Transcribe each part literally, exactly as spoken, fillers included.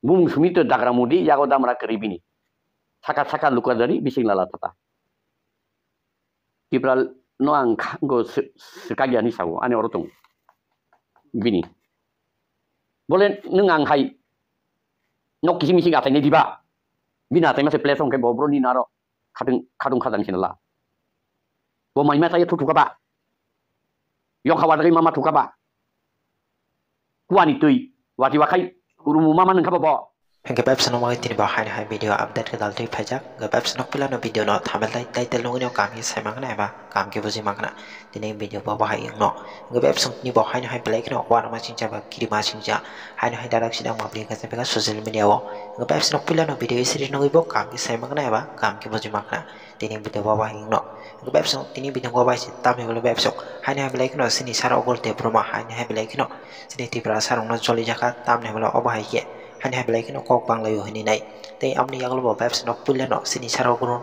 Bumung sumi to dagra mudi yago damra kwrwi bini. Saka saka lukadari bising lala thata. Tipra no ang kha-, go se-, swkakya hinwi sao, ani oro tong bini. Bole nwng ang hai nok kisi misi gatai nai diba? Bini atai mase place hwnkhe bo bro ni naro khatung, khatung khajang sinala. Bo mai ma tai thu thuka ba? Yokha wadagwi mama thuka ba? Kuani twi wati wakhai rumu mama nungkha bo bo. Hingke bebsano mui tini bo haino hai video update ke daltwi phaijak. Hingke bebsano puilano video no thumbnail tai title nugwi no kaham khe sai mankha eba kaham khe buji mankha. Tini video bo bahai wngno. Hingke bebsano tini bo haino hai belai kheno uanama singcha ba kirima singcha. Haino hai darak sidang mapli khe sai social media o. Hingke bebsano puilano video isiri nugwi bo kaham khe sai mankha eba kaham khe buji mankha. Tini video bo bahai wngno. Hingke bebsano tini video bo bahai se tamni bole bebsano. Haino hai belai kheno sini sara ogol te broma haino hai belai kheno. Sini Tripura sarong no joli jaka tamni bole obo hai khe. Haino hai belai kheno kok banglaio hinwi nai. Tei amoni yagulo bo bebsano puilano sini sara ogol.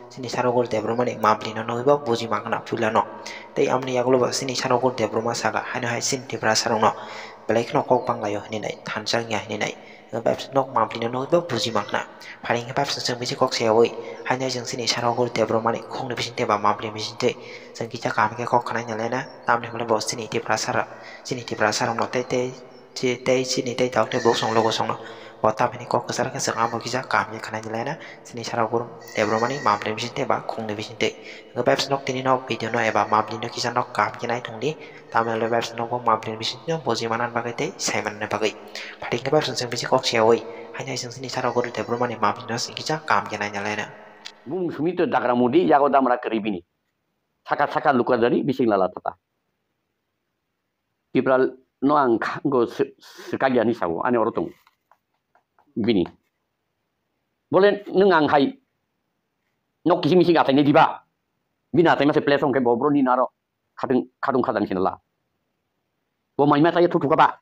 Sini sara ogol te broma ni mapli no nugwi bo buji mankha puilano. Tei amoni yagulo bo sini sara ogol te broma saka haino hai sini Tripura sarong no. Belai kheno kok banglaio hinwi nai. Thansa wngya hinwi nai. Bebsano mapli no nugwi bo buji mankha. Phari hingke bebsano chwng bisi kok sayawi. Haino hai chwng sini sara ogol te broma ni khokni bising te ba mapli bising te. Chwng kisa kaham khe kok khwnai nalaina. Tamni hwnle bo sini Tripura sara. Sini Tripura sara no tei tei. Chi-, tei chini tei tok tei buk song logo song no. Bo tamhini kok kwchar khe chwng amo kisa kaham khe khwnai nalaina. Sini sara ogol te broma ni mapli bising te ba khokni bising te. Hingke bebsano tini no video no eba mapli no kisa no kaham khe nai thung di. Tamni hwnle bebsano bo mapli bising te buji manna bagwi tei sai manna bagwi. Phari hingke bebsano chwng bisi kok sayawi. Haino hai chwng sini sara ogol te broma ni mapli no chwng kisa kaham khe nai nalaina. Bumung sumi to dagra mudi yago damra kwrwi bini. Saka saka lukadari bising lala thata. Tipra no ang kha-, go se-, swkakya hinwi sao, ani oro tong bini. Bole nwng ang hai nok kisi misi gatai nai diba? Bini atai mase place hwnkhe bo bro ni naro khatung, khatung khajang sinala. Bo mai ma tai thu thuka ba?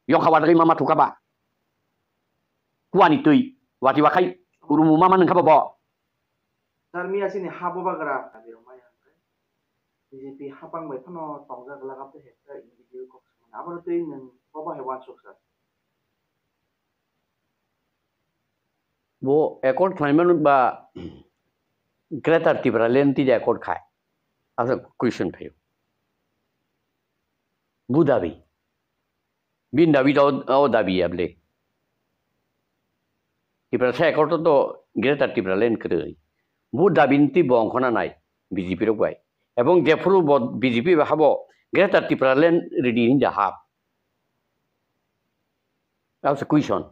Yokha wadagwi mama thuka ba? Kuani twi wati wakhai rumu mama nungkha bo bo. Sir, miya chini ha bobagra. B J P hapang bai phano tongjak lagap tei hekta individual kok samani. Aboni twi nwng bobo hai uansuk sir. Bo accord khlaimani ba Greater Tipraland twi accord khai? Asa question phaio. Bu dabi. Bini dabi to o dabi ya bwle. Tiprasa accord to Greater Tipraland kwrwi. Bu dabi ni twi bo ongkhorna nai B J P rok bai. Ebong jephuru bo B J P bai habo Greater Tipraland ridi hinja hap. That's a question.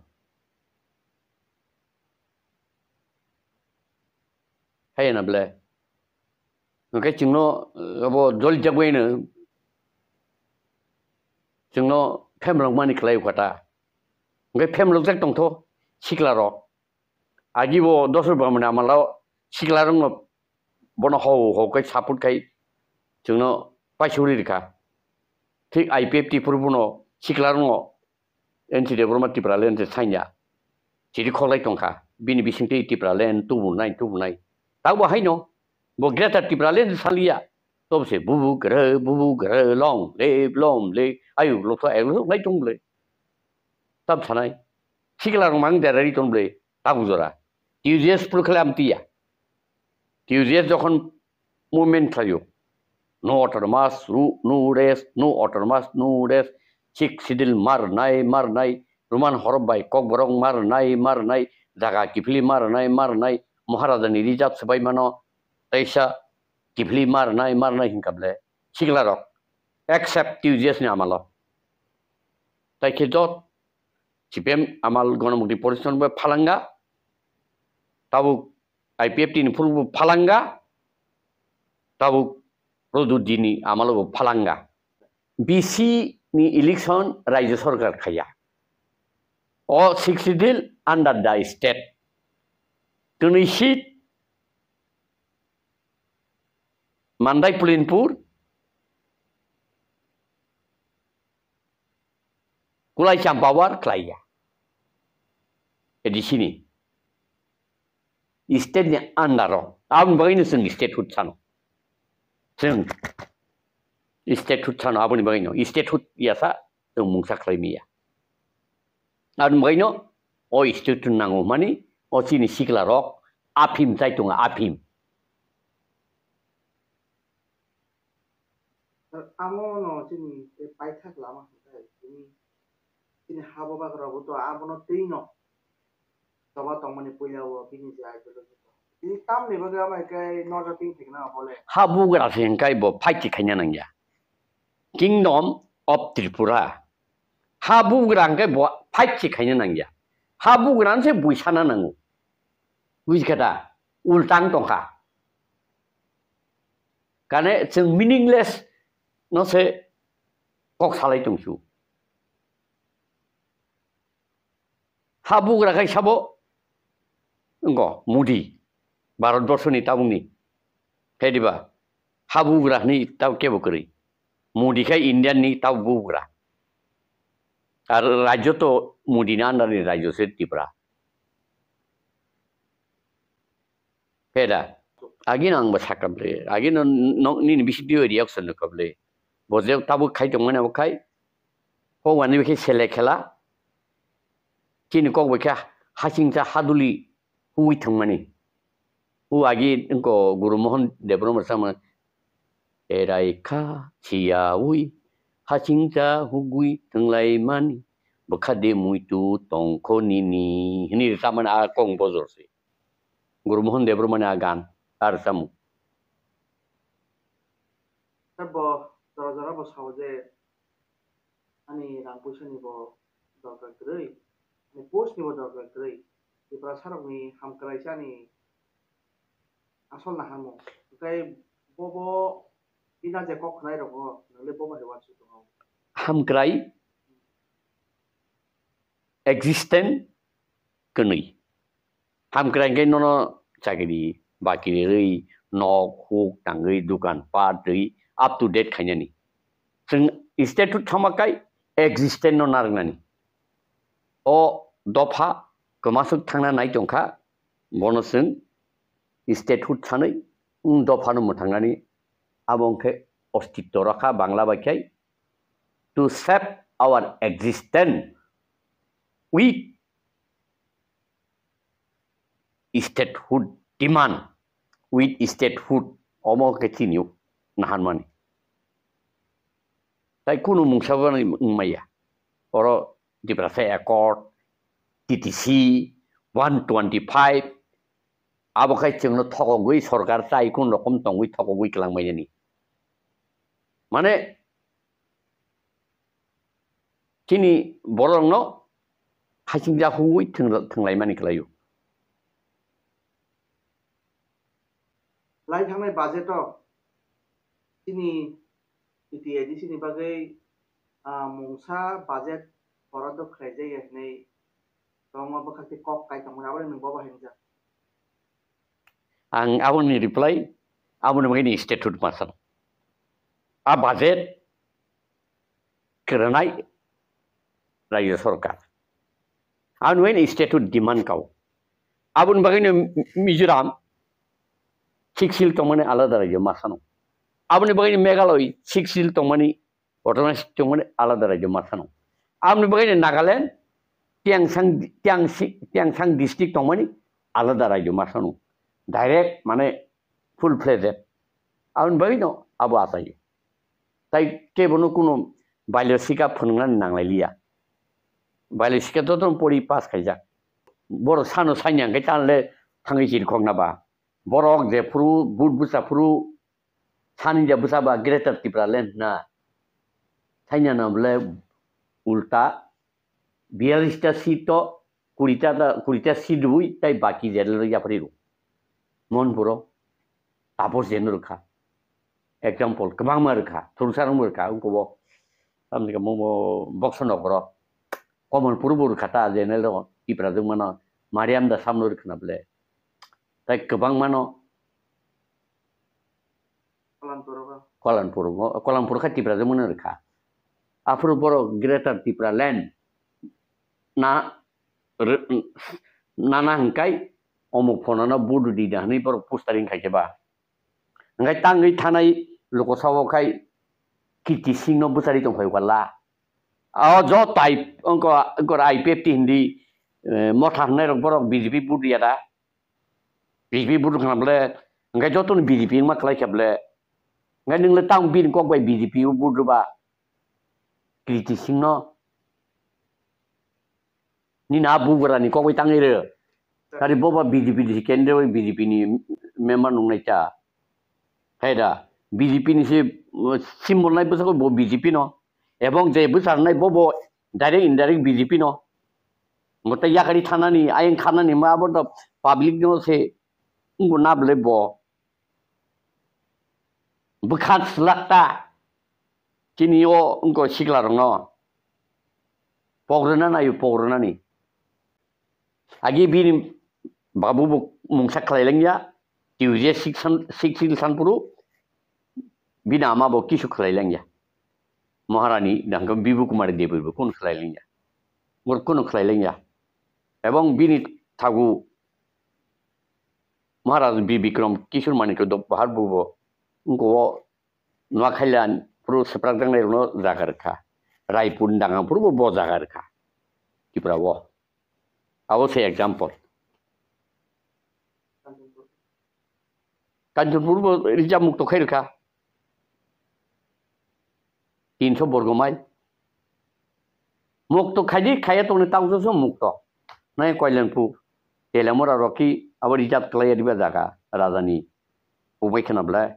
Hai na bwle. Hwnkhe chwngno, eh, abo jolijak bai no chwngno phemrok mani khlai kha ta. Hwnkhe phemrok jak tongtho sikla rok. Agi bo Dosrok Brahmani amalo sikla rokno bono hau hau khai support khai chwngno paisuri rikha. Thik I P F T phuru bono sikla rokno N C Debbarma Tipraland se sanya. Chiri kholai tongkha. Bini bisingtwi Tipraland tubunai, tubunai. Tabo haino, bo Greater Tipraland saliya. Tob se bubu gre, bubu gre, long live, long live. Ayu, lokto, ayu, lai tong ble. Tab sanai. Sikla rong mang derari tong ble. Tabu jora. T U J S pur khle amtiya. T U J S jokhon movement khlaio. No autonomous, ru-, no rest, no autonomous, no rest. Sixth Schedule marnai, marnai. Roman horop bai kokborok marnai, marnai. Jaga kiphilwi marnai, marnai. Maharaja ni reserve swbai mano. Teisa kiphilwi marnai, marnai hinkha ble. Sikla rok. Except T U J S ni amalo. Tai khe jot C P M amal Ganamukti Porishod bai phalanga. Tabuk I P F T ni phuru bo phalanga, tabuk Rodu D ni amalo bo phalanga. B C ni election Rajya Sarkar khaya. O Sixth Schedule under the state. Twnwi seat Mandai Pulinpur, Kulai Champawar khlaiya. A D C ni. State ni under o. Aboni bagwi no chwng statehood sano. Chwng statehood sano aboni bagwi no. Statehood yasa chwng mungsa khlai miya. Aboni bagwino o statue nango hwnmani o chini sikla rok aphim chai tongo, aphim. Amo no chini tei paithak lama hwnkhai chini, chini ha bobagra bo to abono twi no choba tongmani puila o bini je ideology to. Chini tamni bagwi ama khe nokjagwi thikna bole. Ha bugra se hwnkhai bo fight se khaina nangya. Kingdom of Tripura. Ha bugra hwnkhai bo fight se khaina nangya. Ha bugra se buisana nango. Bujikha da? Ultang tongkha. Kane chwng meaningless no se kok salai tongsu. Ha bugra khai sabo ngo Modi, Bharat borso ni tabuk ni. Khe diba? Ha bugra ni tab kebo kwrwi. Modi khai Indian ni tab bugra. Ar rajyo to Modi ni under ni rajyo se Tripura. Peda. Agino ang bo sakha bwle. Agino no, nini bisi twi reaction no kable. Bo je tabuk khai tongmani abo khai. Ho wani bikhe sele khela. Chini kok bikhe hasingcha haduli hui thangmani. Hu agi ko Guru Mohan Debbarma sama. Erai kha siyaui hasingcha hugui thanglaimani. Bwkha de muitu tongkho nini. Hini samani a kong bojor se. Guru Mohan Debbarmani a gan a rwchapmung. Tei bo jora jora bo sao je ani rang puisa ni bo dorkar kwrwi, ani post ni bo dorkar kwrwi, Tiprasa rok ni hamkrai sa ni asol naharmung. Tei bo bo bina je kok khnai rogo nang le bo bai wansuk tongo. Hamkrai existent kwnwi. Hamkrai hwnkhe nono chakiri bakiri rwi, nok huk tangwi, dukan pat rwi, up to date khainani. Chwng statute thangma kai existent no narwknani. O dopha kwmaswk thangna nai tongkha, bono chwng statute sanwi wng dophano mwthangnani. Abo hwnkhe ostitto rakha Bangla bai khai, to save our existence, we statehood demand, with statehood, omo khe chini naharmani. Tai kunu mungsa bo wngmaya. Oro Tiprasa Accord, T T C, one twenty-five, abo khai chwngno thokogwi sorkar chai kun rokom tongwi thokogwi kwlangbainani. Mane, chini borokno hasingcha hugwi thwng-, thwnglaimani kwlaio. Lai thangnai budget o chini T T A D C ni bagwi, ah, mungsa budget borodok khlaijak ya hinwi kwbangma bwkhak tei kok kai tongmani, aboni nwng bo bahai wngjak. Ang aboni reply, aboni bagwi ni statute ma sano. A budget kwrwnai Rajya Sarkar. Aboni bagwi ni statute demand kao. Aboni bagwi ni Mizoram Sixth Schedule tongmani alada rajyo ma sano. Aboni bagwi ni Meghalaya Sixth Schedule tongmani, autonomous tongmani alada rajyo ma sano. Aboni bagwi ni Nagaland Tiangsang, Tiangsi-, Tiangsang district tongmani alada rajyo ma sano. Direct mane full fledged. Aboni bagwi no abo achaio. Tai kebono kuno bailosika phwrwngnani nanglailiya. Bailosika jotono pori pass khaijak. Borok sano sanya hwnkhe tanle thangwi chirikhokna ba. Borok jephuru vote bwsa phuru sani je bwsa ba Greater Tipraland hwna. Sanya no bole ulta biyalista seat o kurita da, kurita seat rwui tai baki jera le yapharwi rw. Monpuro Tapos jeno rwkha. Example kwbangma rwkha, thursa rwngma rwkha, ungkobo tamni khe mo, mo Bokso Nogoro, Komolpur bo rwkha ta jeno rw, Tipra jwk mano, Mariam da samno rwkhwna ble. Tai kwbangmano Kolanpur o. Kolanpur, Kolanpur khe Tipra jwk mano rwkha. Aphuru borok Greater Tipraland na, nana hwnkhe omuk phonano vote di da hwnwi borok postering khai khe ba. Hwnkhe tangwi thanai Lok Sabha khai Kirti Singh no bwcharwi tongphai kha la. O jo type, wngkha, wngkha I P F T hindi, eh, motha hwnnairok borok B J P vote ya da? B J P vote wngkha bole, hwnkhe jotono B J P wngma khlaikha bole. Hwnkhe nwng le tamo bini kok bai B J P o vote rwba? Kriti Singh no. Nini a bugrani kok bai tangwi rw. Kari bo ba B J P ni candidate bai B J P ni member nungnai ta. Hai da, B J P ni se, uh, symbol nai bwsako bo B J P no. Ebong je bwsarnai bo bo direct indirect B J P no. Mo ta yakari thanani, ayang khanani ma abo to public no se. Ngo na bole bo. Bwkha slak ta. Chini o wngkha sikla rokno. Pogrwna naio, pogrwnani. Agi bini babu bo mungsa khlai langya, T U J six san, six san puru, bini ama bo kisu khlai langya. Maharani dangka Bibu Kumar Devi bo kun khlai langya. Mur kunu khlai langya. Ebong bini thagu Maharaj B Bikram Kishore Manikya Dop Bahar bo bo wngkha o Noakhailan puru swprak dangnai rokno jaga rwkha. Raipur ni dangang puru bo bo jaga rwkha. Tripura o. Abo se example. Kanchanpur bo reserve mukto khai rwkha. Tinso borgo mile. Mukto khaidi khaya tongni tangso so mukto. Nai Koilanpur. Telamura roki abo reserve khlai riba jaga. Rajani. Ubai khana bwlai.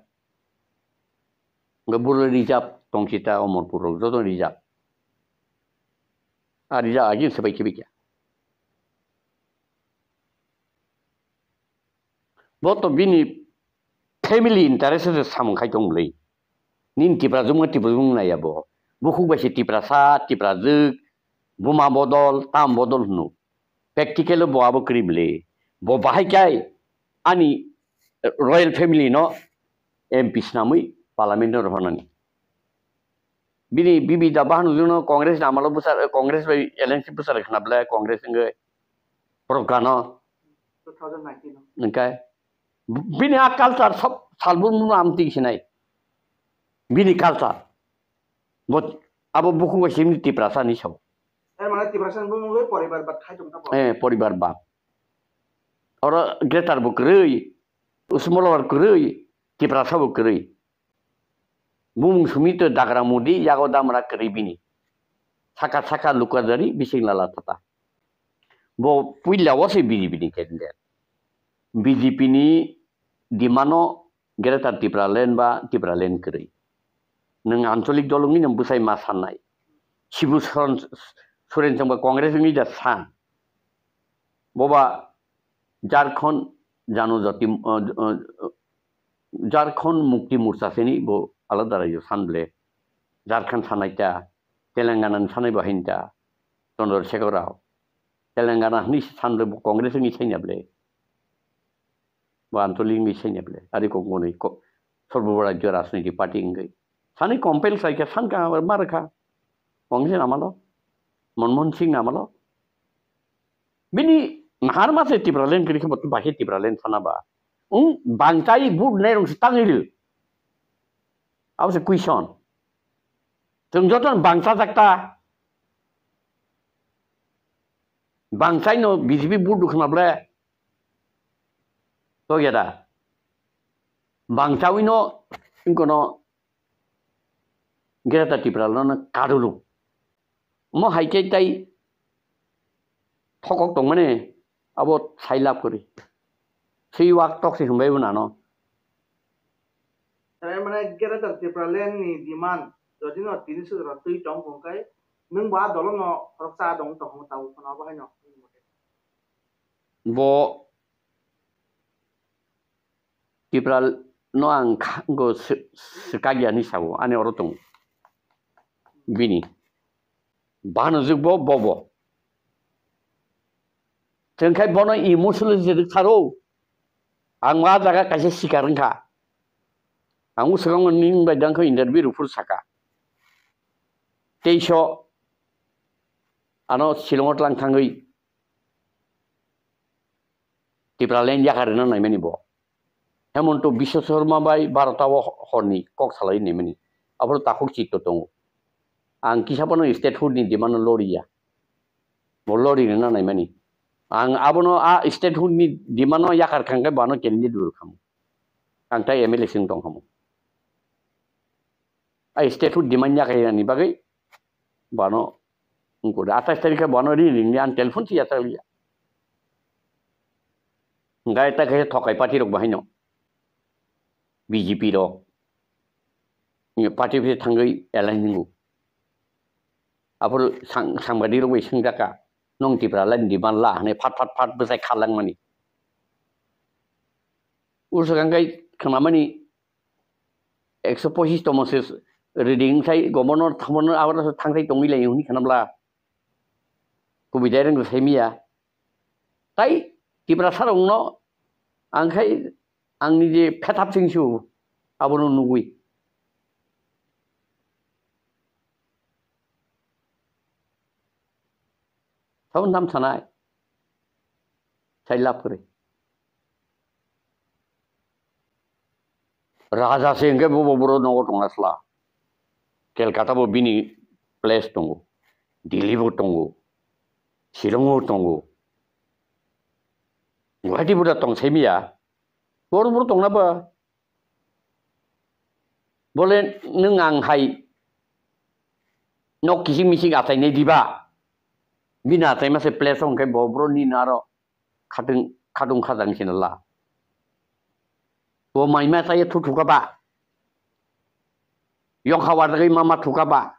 Hwnkhe buro reserve tongsi ta Omorpur rok joto reserve. A reserve agin swbai khibi kya. Bo to bini family interest se samung khai tong bwlai. Nini Tipra jwkma Tipra jwkma naiya bo. Bukhuk bai se Tiprasa, Tipra jwk, buma bodol, tam bodol hwno. Practical o bo abo kwrwi bwle. Bo bahai khe ani royal family no M P swnamwi parliament no rohornani. Bini bibi da bahano jono Congress ni amalo bwsar, Congress bai alliance bwsar khna bwle Congress wngwi borok gano. Two thousand nineteen o. Hwnkhe bini a culture sob salbur muno amtwi sinai. Bini culture. Bo abo bukhuk bai simi Tiprasa ni sabo. Er mane Tiprasa ni bumung bai poribar bad khai tong ta bo. Eh, poribar bad. Oro Greater bo kwrwi, Usmolawar kwrwi, Tiprasa bo kwrwi. Bumung sumi to Dagra Modi, yago Damra kwrwi bini. Saka saka Lukadari, bising lala tata. Bo puila o se B J P ni candidate. B J P ni demand o Greater Tipraland ba Tipraland kwrwi. Nwng ancholik dol wngwi nwng bwsai ma sannai. Sibu Soren, Soren Chongba Congress wngwi da san. Boba Jharkhand Janojati, uh, uh, Jharkhand Mukti Morcha sini bo alada raijo san ble. Jharkhand sanai ta, Telangana ni sanai bo hain ta, Chandra Shekhar Rao. Telangana hwnwi san ble bo Congress wngwi saina ble. Bo ancholik wngwi saina ble. Ari kok mwnwi ko-, Sarbo Rajya Rajniti Party wngwi. Sani compel khlai kha, san ka ma rwkha. Congress ni amalo. Manmohan Singh ni amalo. Bini nahar ma se Tipraland kwrwi khe bo bahai Tipraland sana ba. Wng bangchai vote nai rong se tangwi rw. Abo se question. Chwng joto no bangcha jak ta. Bangchai no B J P vote rw khna ble. To ya da. Bangchawi no wng kono Greater Tipraland no kaduluk. Omo hai khe tai thokok tongmani abo sai lab kwrwi. Swi wak tok se hwnbai bo nano. Tare mane Greater Tipraland ni demand jodi no tini sudra twi tong kong kai nwng ba dolo no khoroksa dong tong tabo phano abo hai no. Bo Tipra no ang kha-, go sw-, swkak ya hinwi sao, ani oro tongo. Bini. Bano jwk bo, bo bo. Chwng khai bono emotional se rwk tharo. Ang ma jaga kaisa sikar wngkha. Ang swkang ni bai dang kho interview rw phuru saka. Teiso ano Shillong o tlang thangwi Tipraland yakarina naimani bo. Hemonto Biswa Sarma bai Bharata o horni kok salai naimani. Aphuru takhuk chito tongo. Ang kisa phano statehood ni demand no loriya. Bo lori rwna naimani. Ang abono a statehood ni demand no yakar kha hwnkhe bo ano candidate rw khamu. Ang tai M L A sing tong khamu. A statehood demand yakarnani bagwi bo ano wngkha de. Atais tarikhe bo ano ri ringni ang telephone si yachakliya. Hwnkhe ta khe thokai party rok bahaino. B J P rok. Party office thangwi align wngo. Aphuru sang-, sangbadik rok bai swngjak kha, "Nwng Tipra line demand la?" hwnwi phat phat phat bwsai khalangmani. Usukang kai khwnamani ekso pochis tomo se reading wngthai, governor thangmano abo thangthai tongwi lai hwnwi khwnabla. Kubui direct rw saimiya. Tai Tiprasa rokno ang khai angni je phethap singsu abono nugwi. Sabo nam sanai. Sai lab kwrwi. Raja se hwnkhe bo, bo boro nogo tongna sla. Kolkata bo bini place tongo, Delhi bo tongo, Shillong bo tongo, Guwahati bo da tong saimiya. Boro boro tongna ba. Bole nwng ang hai nok kising mising achainai diba? Bini achaima se place hwnkhe bo boro nini aro khatung, khatung khajang sina la. Bo maima chaya thu thuka ba. Yongkha waragwi mama thuka ba.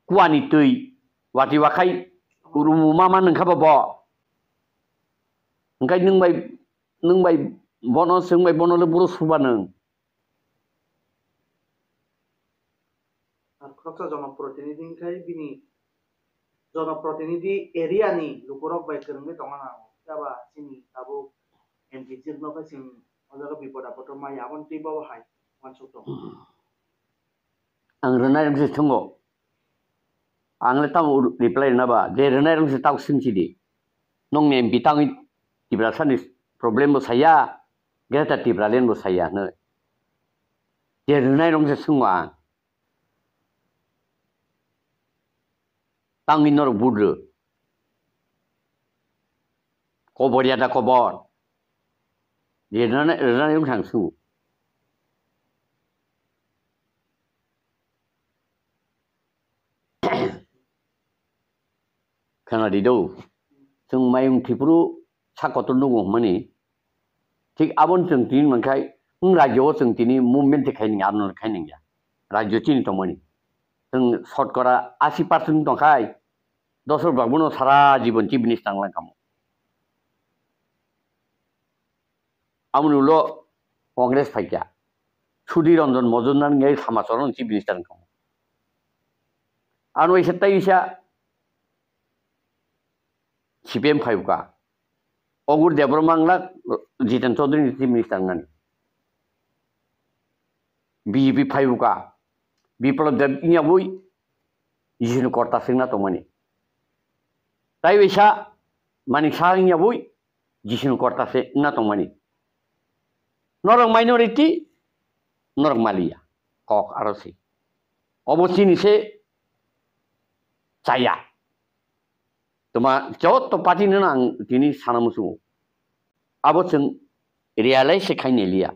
Kuani twi wati wakhai rumu mama nungkha ba bo. Hwnkhe nwng bai, nwng bai bono, chwng bai bono le boro suba nwng. Ar khoroksa jonoprotinidhi wngkhai bini jonoprotinidhi area ni lukurok bai kwrwngwi tongna nango. Phiya ba chini tabuk M P chikno khe chwng o jaga bipod apod o maya, aboni twi bo hai uansuk tongo. Ang rwnai rwngse thwngo. Ang le tamo reply rwna ba, je rwnai rwngse tamo swngsi di. Nongni M P tangwi Tiprasani problem bo saya, Greater Tipraland bo saya hwnwi. Je rwnai rwngse thwngo ang. Tangwi norok budro. Kobor ya da kobor. Rwnai, rwnai wng thang su. Khana di do. Chwng mayung thipru sa kotor nugo hwnmani. Thik aboni chwng tini mankhai, wng rajyo o chwng tini movement se khai nangya, andolon khai nangya. Rajyo chini tongmani. Chwng sotkora asi percent tongkhai, dosrok bagbono sara jibon chief minister wng lang kamo. Aboni ulo Congress phaikha. Sudhir Ranjan Majumdar wngya Samacharan chief minister wng kamo. Ano isa tai isa C P M phai bwkha. Ogur Debbarma wngla Jiten Chaudhary ni chief minister wngnani. B J P phai bwkha. Biplab Deb wngya bui Jisuni korta se wngna tongmani. Tai waisa Manik Saha wngya bui Jisuni korta se wngna tongmani. Norok minority, norok maliya. Kok aro se. Obo chini se chaya. Toma joto party no ang tini sana muchungo. Abo chwng realize se khai neliya.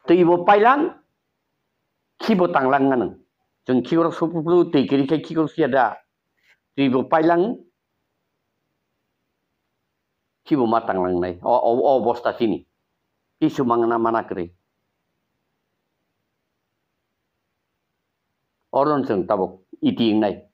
Twi bo pailang, khi bo tanglang nganw. Chwng khikrok supuplu twi kwrwi khai khikrok siya da. Twi bo pailang, khi bo ma tanglang nai. O, o, o obostha chini. Kisu mangna mana kwrwi. Oro no chwng tabuk iti wngnai.